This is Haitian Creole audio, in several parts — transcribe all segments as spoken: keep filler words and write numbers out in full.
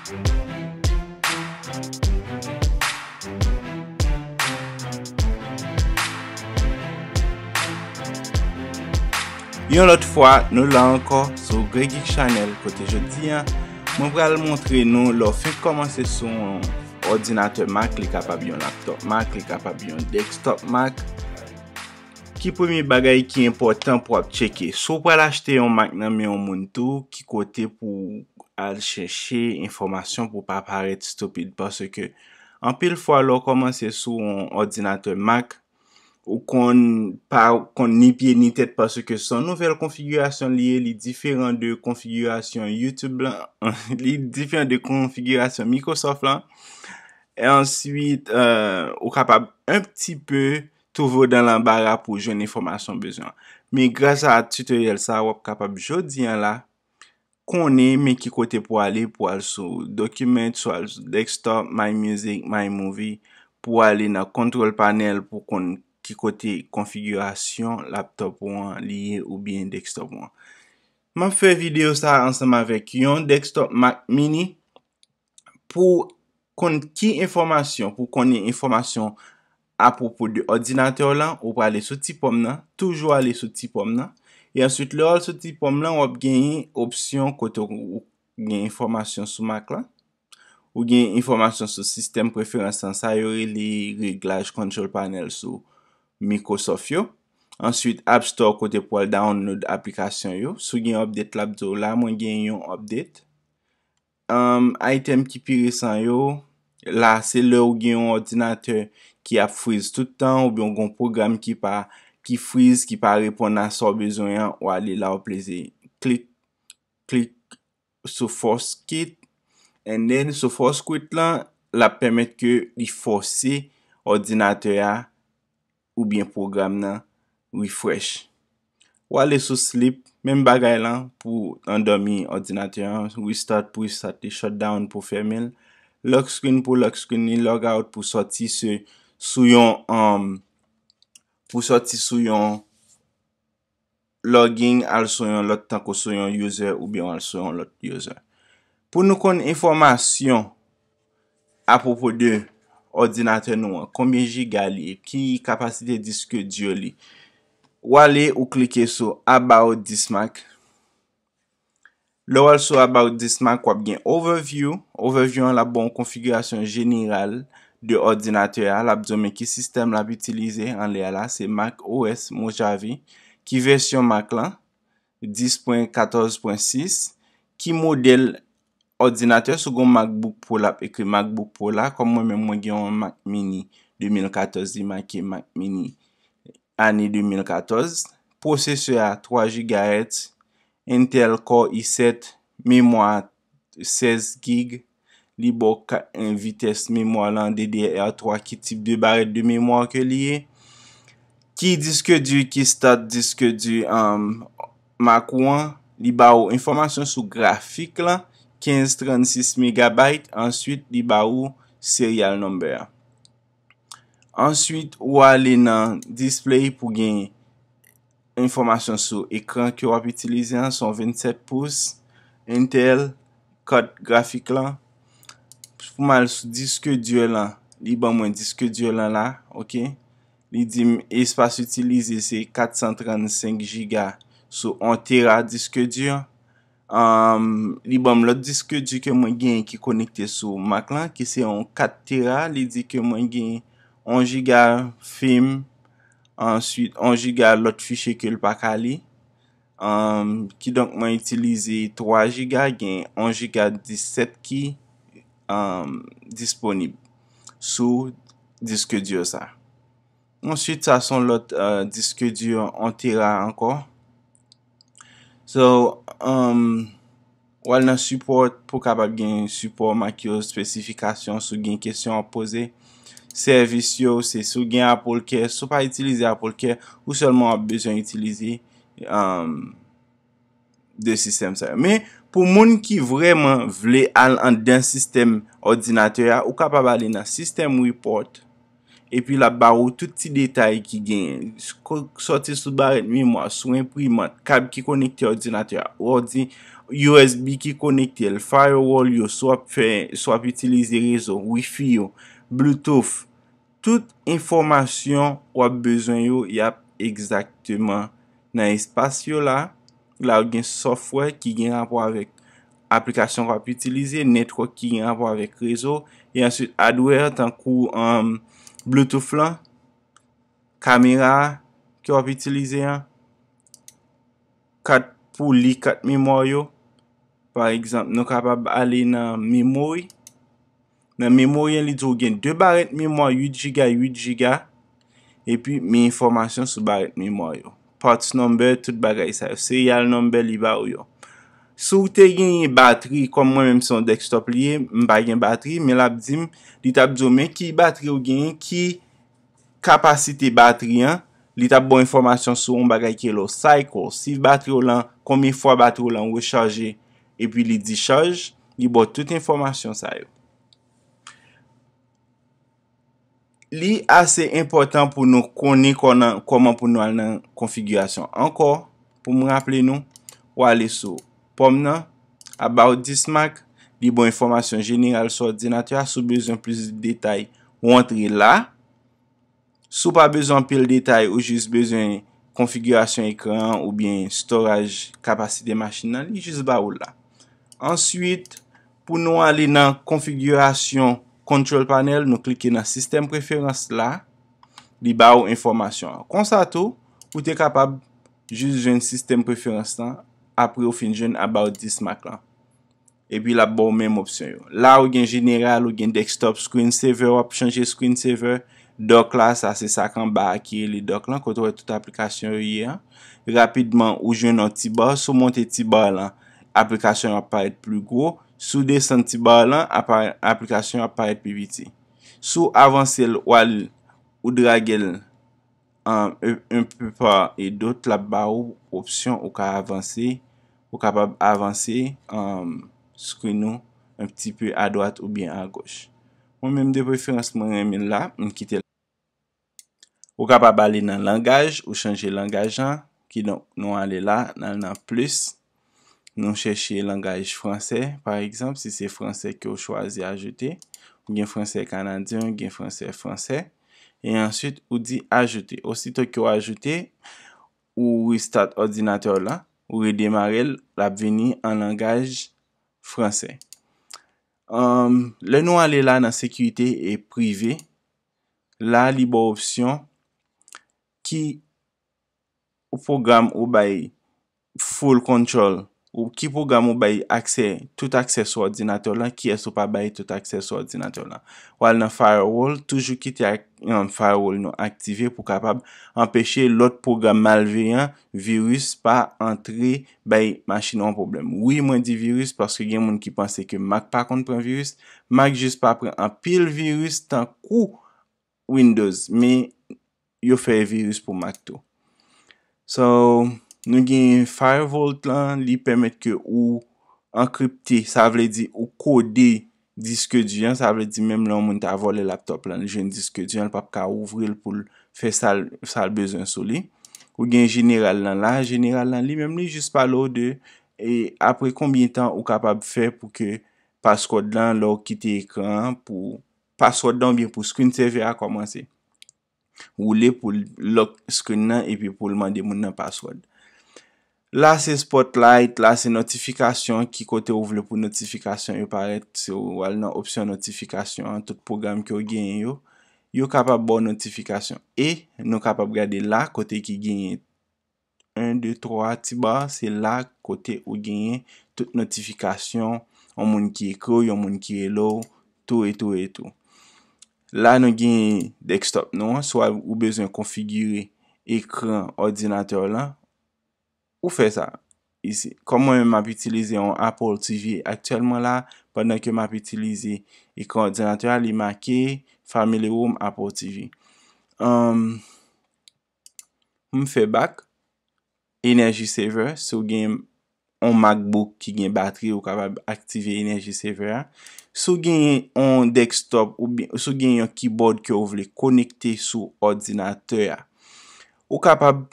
Yon lòt fwa, nou la ankò sou Grey Geek Channel, kote jodi a, mwen pral montre nou lè w fenk kòmanse sou yon òdinatè Mac, li kapab yon laptop Mac, li kapab yon desktop Mac. Ki premye bagay ki enpòtan pou w ap tcheke? Si w pral achte yon Mac nan men yon moun tou, ki kote pou w al chèche enfòmasyon pou w pa parèt stupid? Paske anpil fwa, lè w kòmanse sou yon òdinatè Mac, ou konn pa konn ni pye ni tèt, paske se yon nouvèl konfigirasyon li ye, li diferan de konfigirasyon YouTube lan, li diferan de konfigirasyon Microsoft lan. E answit, euh, ou kapab un petit peu twouve w dans l'embarras pou w jwenn enfòmasyon w bezwen. Men gras a tutoriel sa, w ap kapab jodi a la konnen men ki kote pou w ale, pou w al sou Documents, sou al sou Desktop, My Music, My Movie, pou w ale nan Control Panel pou w konn ki kote konfigirasyon laptop ou an li ye oubyen desktop ou an. M ap fè videyo sa ansanm avèk yon desktop Mac Mini pou konn ki enfòmasyon, pou konnen enfòmasyon apwopo de òdinatè w lan, ou prale sou ti pòm nan, toujou ale sou ti pòm nan. E answit, lè w al sou ti pòm lan, w ap genyen opsyon kote w gen enfòmasyon sou Mac lan. Ou gen enfòmasyon sou sistèm preferans lan, sa yo rele reglaj control panel sou Microsoft yo. Answit, App Store kote pou al download aplikasyon yo. Si w gen update, l ap di w la, mwen gen yon update. Um, item ki pi resan yo, la, se lè w gen yon òdinatè ki ap freeze tout tan, oubyen w gen yon pwogram ki pa, ki freeze, ki pa reponn a sa w bezwen an, w ale la w pleze. Klik, klik sou force quit, and then sou force quit lan, l ap pèmèt ke li fòse òdinatè a oubyen pwogram nan refresh. W ale sou sleep, menm bagay lan pou andòmi òdinatè an, restart pou restart li, shutdown pou fèmen l, lock screen pou lock screen li, log out pou sòti se sou yon, um, pou sòti sou yon login al sou yon lòt, tankou sou yon user oubyen al sou yon lòt user. Pou nou konn enfòmasyon apwopo de òdinatè nou an, konbyen jiga li ye, ki kapasite disk dur li, w ale ou klike sou About This Mac. Lè w al sou About This Mac, w ap gen Overview. Overview an, l ap ba w yon konfigirasyon jeneral de òdinatè a. L ap di w men ki sistèm l ap itilize anlè a la, se Mac O S Mojave. Ki vèsyon Mac lan? Dis pwen katòz pwen sis. Ki modèl òdinatè? Si w gen yon MacBook Pro, l ap ekri MacBook Pro la. Kòm mwen menm, mwen gen yon Mac Mini de mil katòz, li make Mac Mini ane de mil katòz. Pwosesè a, twa gigahertz, Intel Core i sèt, memwa sèz gig, li ba w ka-, en, vitès memwa lan D D R twa, ki tip de barèt de memwa ke li ye, ki disk dur ki start disk dur, um, Mac ou an, li ba w enfòmasyon sou grafik lan, kenz trannsis megabyte, answit li ba w serial number an. Answit, ou ale nan display pou gen enfòmasyon sou ekran ke w ap itilize an, se yon vennsèt pous, Intel, kat grafik lan. Pou m al sou disk dur lan, li ban mwen disk dur lan la, oke. Li di m espas itilize se kat san trannsenk jiga sou yon tera disk dur. Um, li ban m lòt disk dur ke mwen genyen ki konekte sou Mac lan, ki se yon kat tera. Li di ke mwen gen yon jiga fim, answit yon jiga lòt fichye ke l pa ka li. Um, kidonk, mwen itilize twa jiga, gen yon jiga disèt ki, um, disponib sou disk dur sa. Answit, sa se yon lòt, euh, disk dur yon tera ankò. So, um, w al nan sipò pou w kapab gen sipò Mac yo, espesifikasyon, si w gen kesyon w ap poze. Sèvis yo, se si w gen AppleCare, si w pa itilize AppleCare, ou sèlman w ap bezwen itilize, um, de sistèm sa yo. Men, pou moun ki vrèman vle al anndan sistèm òdinatè a, ou kapab ale nan System Report, epi l ap ba ou tout ti detay ki genyen. Ko-, sòti sou barèt memwa, sou enprimant, kab ki konekte òdinatè a, òdi-, U S B ki konekte l, firewall yo, si w ap fè, si w ap itilize rezo, wifi yo, Bluetooth, tout enfòmasyon w ap bezwen yo, y ap egzakteman nan espas yo la. La w gen software ki gen rapò avèk aplikasyon w ap itilize, network ki gen rapò avèk rezo, e answit hardware tankou, um, Bluetooth lan, kamera ke w ap itilize an, kat pou li kat memwa yo. Pa egzanp, nou kapab ale nan memory. Nan memory an, li di w gen de barèt memwa uit jiga, uit jiga, epi men enfòmasyon sou barèt memwa yo. Parts number, tout bagay sa yo. Serial number li ba w yo. Si w te genyen batri, kòm mwen menm se yon desktop li ye, m pa gen batri, men l ap di m, li t ap di w men ki batri w genyen, ki kapasite batri an, li t ap ba w enfòmasyon sou yon bagay ki rele cycle. Si batri w lan, konbyen fwa batri w lan rechaje, epi li dichaj, li ba w tout enfòmasyon sa yo. Li ase enpòtan pou nou konnen kòman, kòman pou nou al nan konfigirasyon. Ankò, pou m raple nou, w ale sou pòm nan, About This Mac, li ba w enfòmasyon jeneral sou òdinatè a, si w bezwen plis detay, w antre la. Si w pa bezwen anpil detay, ou jis bezwen konfigirasyon ekran an oubyen storage, kapasite machin nan, li jis ba w l la. Answit, pou nou ale nan konfigirasyon control panel, nou klike nan sistèm preferans la, li ba w enfòmasyon an. Konsa tou, ou te kapab jis jwenn sistèm preferans lan apre w fin jwenn About This Mac lan. Epi l ap ba w menm opsyon yo. La ou gen jeneral, ou gen desktop, screen saver, w ap chanje screen saver. Dock la, sa se sa k anba a ki rele dock lan, kote w wè tout aplikasyon yo ye an. Rapidman, ou jwenn yon ti ba, si w monte ti ba lan, aplikasyon yo ap parèt pli gwo. Si w desann ti ba lan, apa-, aplikasyon yo ap parèt pi piti. Si w avanse l, w al, ou drage l, um, un, un peu part et d'autre, l ap ba ou opsyon ou ka avanse, ou kapab avanse, um, screen ou un petit peu à droite oubyen à gauche. Mwen menm de preferans mwen renmen l la, m kite l. Ou kapab ale nan langaj, ou chanje langaj lan, kidonk nou ale la, n al nan plis. Nou chèche langaj fransè, pa egzanp, si se fransè ke w chwazi ajoute, ou gen fransè kanadyen, ou gen fransè fransè, e answit ou di ajoute. Osito ke w ajoute, ou restart òdinatè w la, ou redemare l, l ap vini an langaj fransè. Anm, lè nou ale la nan sekirite e prive, la li ba w opsyon ki pwogram ou bay full control, ou ki pwogram ou bay aksè, tout aksè sou òdinatè w lan, kiyès ou pa bay tout aksè sou òdinatè w lan. W al nan firewall, toujou kite ak, um, firewall nou aktive pou kapab anpeche lòt pwogram malveyan, viris, pa antre bay machin ou an pwoblèm. Wi, mwen di viris paske gen moun ki panse ke Mac pa konn pran viris. Mac jis pa pran anpil viris tankou Windows, men yo fè viris pou Mac tou. So, nou gen Firewall lan, li pèmèt ke ou ankripte, sa vle di ou kode disk di an, sa vle di menm lè yon moun ta vòlè laptop lan, li jwenn disk di an, li p ap ka ouvri l pou l fè sa l, sa l bezwen sou li. Ou gen jeneral lan la, jeneral lan li menm li jis pale w de, e apre konbyen tan ou kapab fè pou ke password lan, lè w kite ekran an, pou password lan oubyen pou screen saver a kòmanse woule pou l lock screen nan epi pou l mande moun nan password. La se spotlight, la se notifikasyon, ki kote ou vle pou notifikasyon yo parèt, si w al nan opsyon notifikasyon an, tout pwogram ke w genyen yo, yo kapab ba w notifikasyon. E nou kapab gade la kote ki genyen en, de, twa ti ba, se la kote ou genyen tout notifikasyon, yon moun ki ekri w, yon moun ki rele w, tou e tou e tou. La nou gen desktop nou an, swa ou bezwen konfigire ekran òdinatè w lan, ou fè sa isi. Kòm mwen menm m ap itilize yon Apple T V aktyèlman la, pandan ke m ap itilize ekran òdinatè a, li make Family Room Apple T V. Anm, m fè back, Energy Saver, si w gen yon MacBook ki gen batri, ou kapab aktive Energy Saver a. Si w gen yon desktop oubyen si w gen yon keyboard ke w vle konekte sou òdinatè a, ou kapab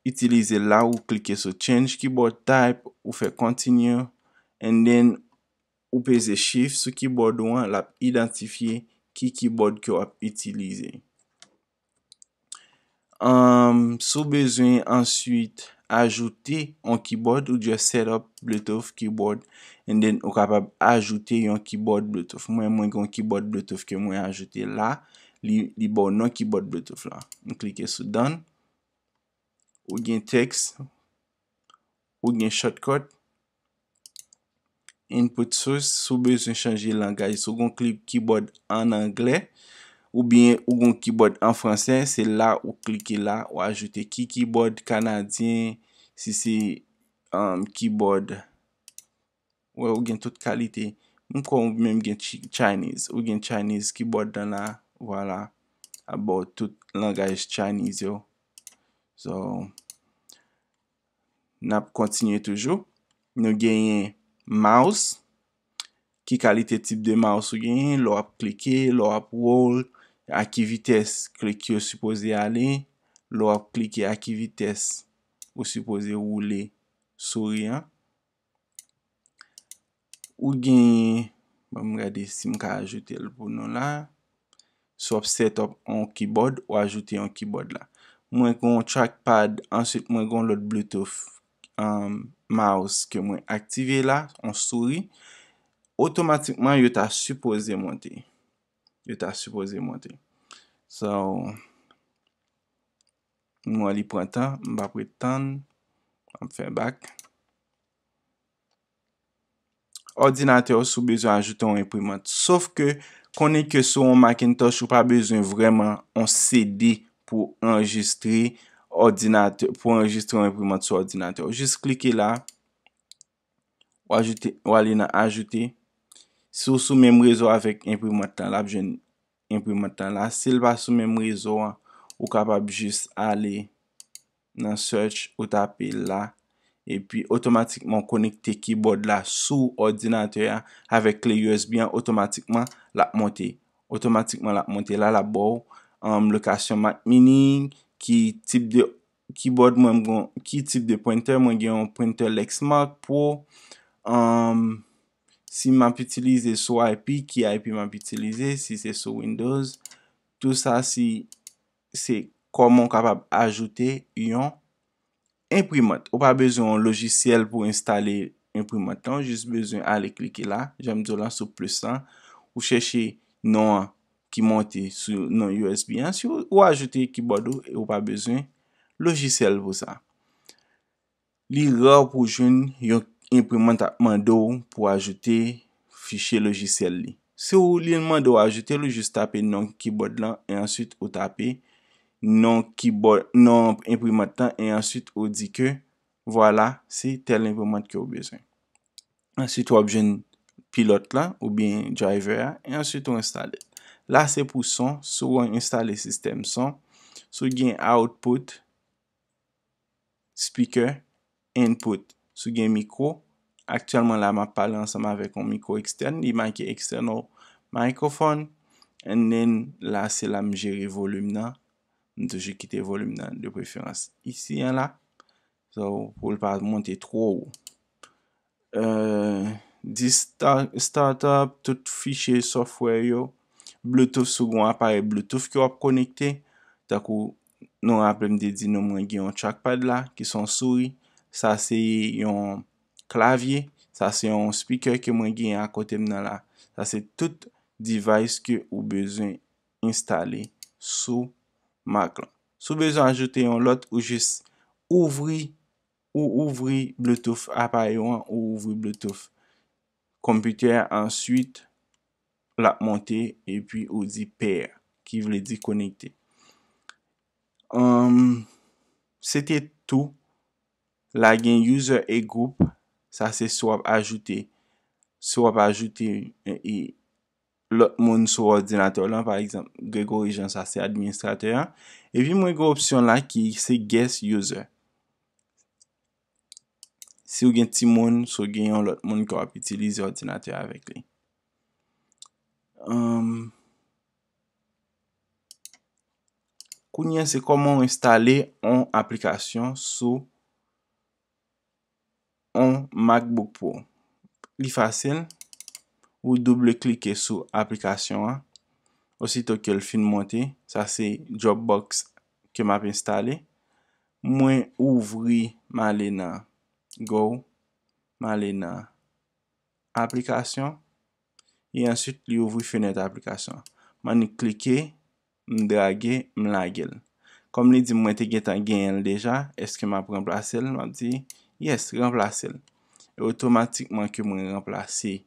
itilize l la, ou klike sou Change Keyboard Type, ou fè Continue, and then ou peze Shift sou keyboard ou an, l ap idantifye ki keyboard ke w ap itilize. Um, si w bezwen answit ajoute yon keyboard, ou just set up Bluetooth keyboard, and then ou kapab ajoute yon keyboard Bluetooth. Mwen, mwen gen yon keyboard Bluetooth ke mwen ajoute la, li, li ba w non keyboard Bluetooth la. M klike sou done. Ou gen text, ou gen shortcut, input source, si w bezwen chanje langaj, si w gen yon keyboard an anglè, oubyen ou gen yon keyboard an fransè, se la ou klike la, ou ajoute ki keyboard kanadyen, si se um, keyboard, wè, ou gen tout kalite. M kwè ou menm gen Chinese, ou gen Chinese keyboard lan la, vwala, ap ba w tout langaj Chinese yo. So, n ap kontinye toujou. Nou genyen mouse. Ki kalite tip de mouse ou genyen, lè w ap klike, lè w ap roll, a ki vitès klik yo sipoze ale, lè w ap klike, a ki vitès ou sipoze woule souri an. Ou genyen, ban m gade si m ka ajoute l pou nou la. Si w ap set up yon keyboard, ou ajoute yon keyboard la. Mwen gen yon trackpad, answit mwen gen yon lòt Bluetooth um, mouse ke mwen aktive la, yon souri, otomatikman yo ta sipoze monte. Yo ta sipoze monte. So, m wè li pran tan, m p ap ret tann, m ap fè back. Òdinatè w si w bezwen ajoute yon enprimant. Sof ke, konnen ke sou yon Macintosh, ou pa bezwen vrèman yon C D pou anrejistre òdinatè, pou anrejistre yon enprimant sou òdinatè w. Jis klike la, w ajoute, w ale nan ajoute. Si w sou menm rezo avèk enprimant lan, l ap jwenn enprimant lan la. Si l pa sou menm rezo an, ou kapab jis ale nan search, ou tape la, epi otomatikman w konekte keyboard la sou òdinatè a avèk kle U S B an, otomatikman l ap monte. Otomatikman l ap monte la, l ap ba w um, lokasyon Mac Mini, ki tip de keyboard mwen, mwen gen, ki tip de printer, mwen gen yon printer Lexmark Pro. Um, si m ap itilize sou I P, ki I P m ap itilize, si se sou Windows, tout sa si se kòman w kapab ajoute yon enprimant. Ou pa bezwen yon lojisyèl pou enstale enprimant lan, ou jis bezwen ale klike la, jan m di w lan sou plis lan, ou chèche non an ki monte sou non U S B an, si w, ou ajoute keyboard ou, e ou pa bezwen lojisyèl pou sa. Li ra pou w jwenn yon enprimant ap mande w pou ajoute fichye lojisyèl li. Si w li mande w ajoute l, ou jis tape non keyboard lan e answit ou tape non keyboard, non enprimant lan e answit ou di ke vwala, se tèl enprimant ke w bezwen. Answit w ap jwenn pilòt la oubyen driver a e answit ou enstale l. La se pou son, si w enstale sistèm son, si w gen output, speaker, input. Si w gen mikwo, aktyèlman la m ap pale ansanm avèk yon mikwo ekstèn, li make external microphone, and then la se la m jere volim nan, m toujou kite volim nan de preferans isi an la, so, pou l pa monte twò wo. Euh, di start, startup, tout fichye software yo, Bluetooth, si w gen yon aparèy Bluetooth ke w ap konekte, tankou nou raple m te di nou mwen gen yon trackpad la, ki se yon souri, sa se yon klavye, sa se yon speaker ke mwen gen akote m nan la. Sa se tout device ke ou bezwen enstale sou Mac lan. Si w bezwen ajoute yon lòt, ou jis ouvri, ou ouvri Bluetooth aparèy ou an, ou ouvri Bluetooth konpitè a, answit l ap monte epi ou di pair, ki vle di konekte. Um, se te tou. La gen user e group, sa se si w ap ajoute, si w ap ajoute e, e, lòt moun sou òdinatè w lan, pa egzanp, Gregory Jean, sa se administratè a. Epi mwen gen opsyon la ki se guest user. Si w gen timoun, si w gen yon lòt moun ke w ap itilize òdinatè avèk li. Um, kounye a, se kòman w enstale yon aplikasyon sou yon MacBook Pro. Li fasil. Ou double klike sou aplikasyon an. Osito ke l fin monte, sa se Dropbox ke m ap enstale. Mwen ouvri, m ale nan Go, m ale nan aplikasyon, e answit li ouvri fenèt aplikasyon. M annik klike, m drage, m lage l. Kòm li di m mwen te gentan genyen l deja, èske m ap ranplase l? M ap di, yes, ranplase l. E otomatikman ke mwen ranplase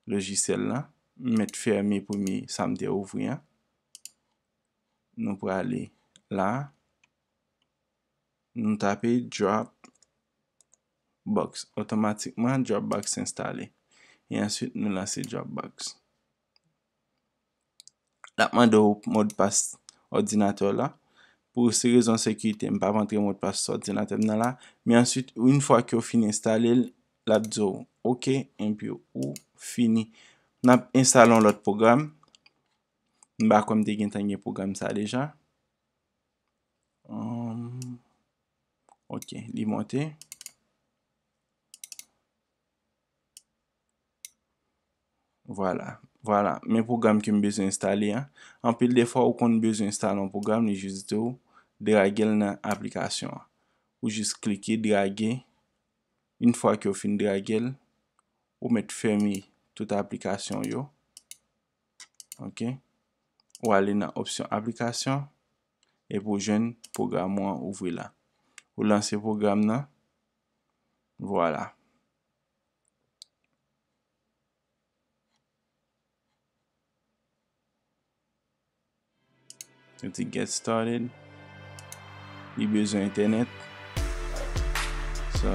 lojisyèl la, m mèt fèmen premye sa m te ouvri an. Nou prale la. Nou tape Dropbox. Otomatikman, Dropbox enstale. E answit, nou lanse Dropbox. L ap mande w modpas òdinatè w la. Pou se rezon sekirite, m p ap antre modpas òdinatè m nan la. Men answit, yon fwa ke w fin enstale l, l ap di w oke, enpi ou fini. N ap enstale yon lòt pwogram. M pa kwè m te gentan gen pwogram sa deja. Hum, ok, li monte. Vwala, vwala. Men pwogram ke m bezwen enstale an. Anpil de fwa, ou konn bezwen enstale yon pwogram, li jis di w drage l nan aplikasyon an. Ou jis klike, drage. Yon fwa ke w fin drage l, ou mèt fèmen tout aplikasyon yo. Ok. Ou ale nan opsyon aplikasyon, epi w jwenn pwogram ou an ouvri la. Ou lanse pwogram nan. Vwala. Yo di get started. Li bezwen entènèt. So,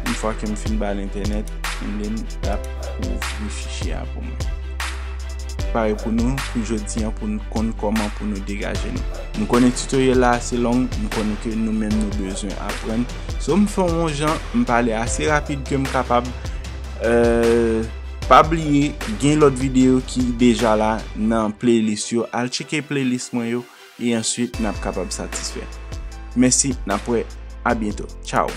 yon fwa ke m fin ba l entènèt, and then l ap ouvri fichye a pou mwen. Pare pou nou, pou jodi an, pou n konn kòman pou nou degaje nou. M konnen tutorial la ase long, m konnen ke nou menm nou bezwen aprann. So, m fè yon jan, m pale ase rapid ke m kapab. Euh, pa bliye, gen lòt videyo ki deja la nan playlist yo. Al tcheke playlist mwen yo, e answit, n ap kapab satisfè. Mèsi, n ap wè. A byento. Tchao.